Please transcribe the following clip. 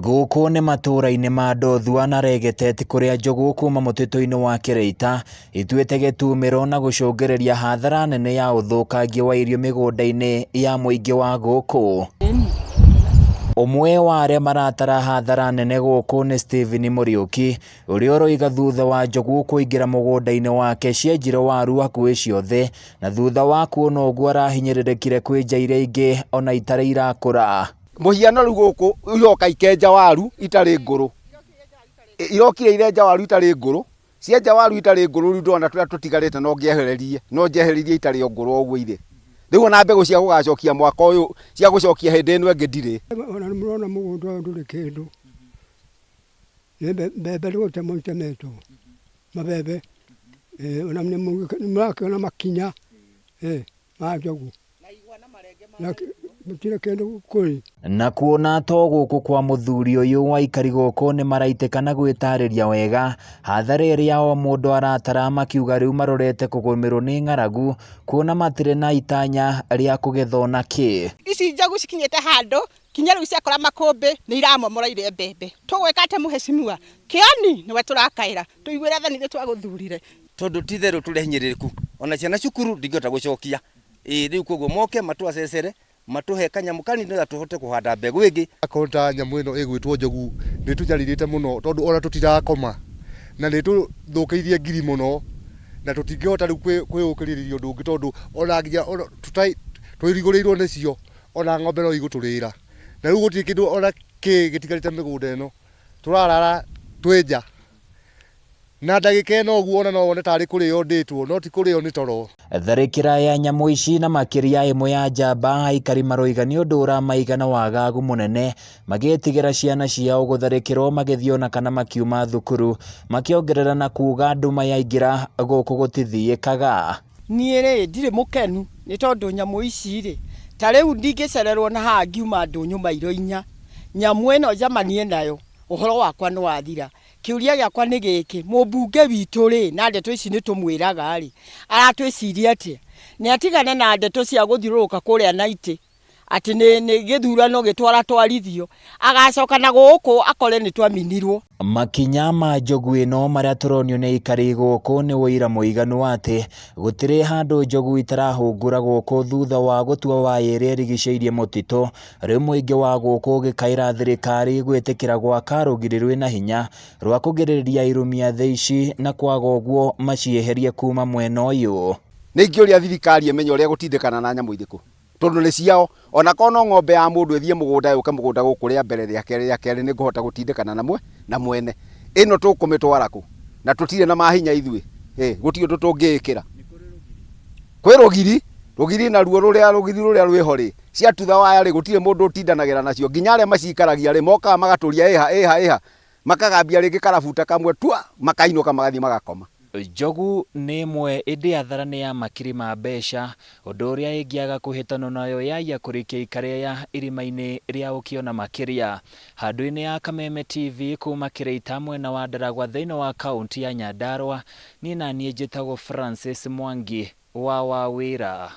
Gũkũ nĩ matũũra-inĩ ma Ndothua na Regetet kũrĩa njogu kuma mũtitũ-inĩ wa Kĩrĩita ituĩte gĩtumĩro na gũcũngĩrĩria hathara nene ya ũthũkangia wa irio mĩgũnda-inĩ ya mũingĩ wa gũkũ. Ũmwe wa arĩa maratara hathara nene gũkũ nĩ Stephen Mũriũki ũrĩa ũroiga thutha wa njogu kũingĩra mũgũnda-inĩ wake cienjire waru hakuhĩ ciothe na thutha wa kuona ũguo arahinyĩrĩrĩkire kwĩnja iria ingĩ ona itarĩ irakũra. Mũhiano rĩu gũkũ iroka ikenja waru itarĩ ngũrũ, irokire irenja waru itarĩ ngũrũ, cienja waru itarĩ ngũrũ rĩu ndĩrona tũrĩa tũtigarĩte no ngĩehererie, no njehererie itarĩ o ngũrũ o ũguo irĩ. Rĩu ona mbegũ cia gũgacokia mwaka ũyũ, cia gũcokia hĩndĩ ĩno ĩngĩ ndirĩ. Ona nĩ mũrona mũgũnda ũyũ ndũrĩ kĩndũ, nĩ mbembe nĩ gũtemwo itemetwo, mabebe, ona nĩ mũrakĩona makinya ma njogu. Na gũtirĩ kĩndũ kũrĩ. Na kuona to gũkũ kwa mũthuri ũyũ aikari gũkũ nĩ maraitĩka na gwĩtarĩria wega hathara ĩrĩa o mũndũ aratara makiuga rĩu marorete kũgũmĩrwo nĩ ng'aragu kuona matirĩ na itanya rĩa kũgetha ona kĩ. Ici njogu cikinyĩte handũ kinya rĩu ciakora makũmbĩ nĩ iramomora irĩe mbembe. Tũgwĩka atĩa mũhecimiwa? Kĩoni nĩwe tũrakaĩra, tũiguĩre tha nĩ ithuĩ twagũthurire. Tondũ ti itherũ tũrĩ ahinyĩrĩrĩku, ona ciana cukuru ndingĩhota gũcokia. Ĩĩ rĩu koguo moke matũ-acecere, matũhe kanyamũ kanini nĩgetha tũhote kũhanda mbegũ ĩngĩ. Akorwo nĩ ta nyamũ ĩno ĩgwĩtwo njogu nĩ ĩtũnyarirĩte mũno tondũ ona tũtirakoma na nĩ ĩtũthũkĩirie ngiri mũno na tũtingĩhota rĩu kwĩyũkĩrĩria ũndũ ũngĩ tondũ ona nginya tũrigũrĩirwo nĩcio ona ng'ombe no igũtũrĩra na rĩu gũtirĩ kĩndũ ona kĩ gĩtigarĩte mĩgũnda ĩno tũrarara twĩ nja. Na ndagĩka ĩno ũguo ona no wone tarĩ kũrĩo ndĩtwo, no ti kũrĩo nĩ toro. Tharĩkĩra ya nyamũ ici na makĩria ĩmwe ya njamba aikari maroiga nĩ ũndũ ũramaiga na wagagu mũnene magĩtigĩra ciana ciao gũtharĩkĩrwo magĩthiĩ ona kana makiuma thukuru makĩongerera na kuga nduma yaingĩra gũkũ gũtithiĩkaga. Niĩ-rĩ, ndirĩ mũkenu nĩ tondũ nyamũ ici-rĩ, ta rĩu ndingĩcererwo na haha ngiuma ndũnyũ mairo inya, nyamũ ĩno njamanie nayo, ũhoro wakwa nĩ wathira. Kĩũria gĩakwa nĩ gĩkĩ, mũmbunge witũ-rĩ, na ndeto ici nĩ tũmwĩraga-rĩ, aratwĩciria atĩa? Nĩ atigane na ndeto cia gũthiũrũrũka kũrĩa na itĩ, atĩ nĩ gĩthurano gĩtwaratwarithio, agacoka na gũkũ akore nĩ twaminirwo. Makinya ma njogu ĩno marĩa tũronio nĩ aikari gũkũ nĩ ũira mũiganu atĩ gũtirĩ handũ njogu itarahungura gũkũ thutha wa gũtua waya ĩrĩa ĩrigicĩirie mũtitũ. Rĩu mũingĩ wa gũkũ ũgĩkaĩra thirikari gwĩtĩkĩra gwaka rũgiri rwĩna hinya rwa kũgirĩrĩria irumia thĩ ici na kwaga ũguo macieherie kuma mwena ũyũ. Nĩ ingĩũria thirikari ĩmenye ũrĩa ĩgũtindĩkana na nyamũ irĩkũ tondũ nĩ ciao. Ona korwo no ng'ombe ya mũndũ ĩthiĩ mũgũnda yũke mũgũnda gũkũ rĩa mbere rĩa kerĩ rĩa kerĩ nĩ ngũhota gũtindĩkana na mwene. Ĩno tũkũmĩtwara kũ? Na tũtirĩ na mahinya ithuĩ, gũtirĩ ũndũ tũngĩĩkĩra. Kwĩ rũgiri, rũgiri naruo rũrĩa rũgiri rũrĩa rwĩho rĩ, ciatutha waya rĩ, gũtirĩ mũndũ ũtindanagĩra nacio. Nginya arĩa macikaragia rĩ, mokaga magatũria ĩha ĩha ĩha, makagambia rĩngĩ karabuta kamwe tua, makainũka magathiĩ magakoma. Njogu nĩ ĩmwe ĩndĩ hathara nĩ ya makiri ma mbeca, ũndũ ũrĩa ĩngĩaga kũhĩtanwo nayo yaiya kũrikia ikarĩa irima-inĩ rĩa ũkĩona makĩria. Handũ-inĩ ya Kameme TV kuma Kĩrĩita mwena wa Ndaragwa thĩinĩ wa kaũntĩ ya Nyandarua, niĩ naniĩ njĩtagwo Francis Mwangi wa Wawĩra.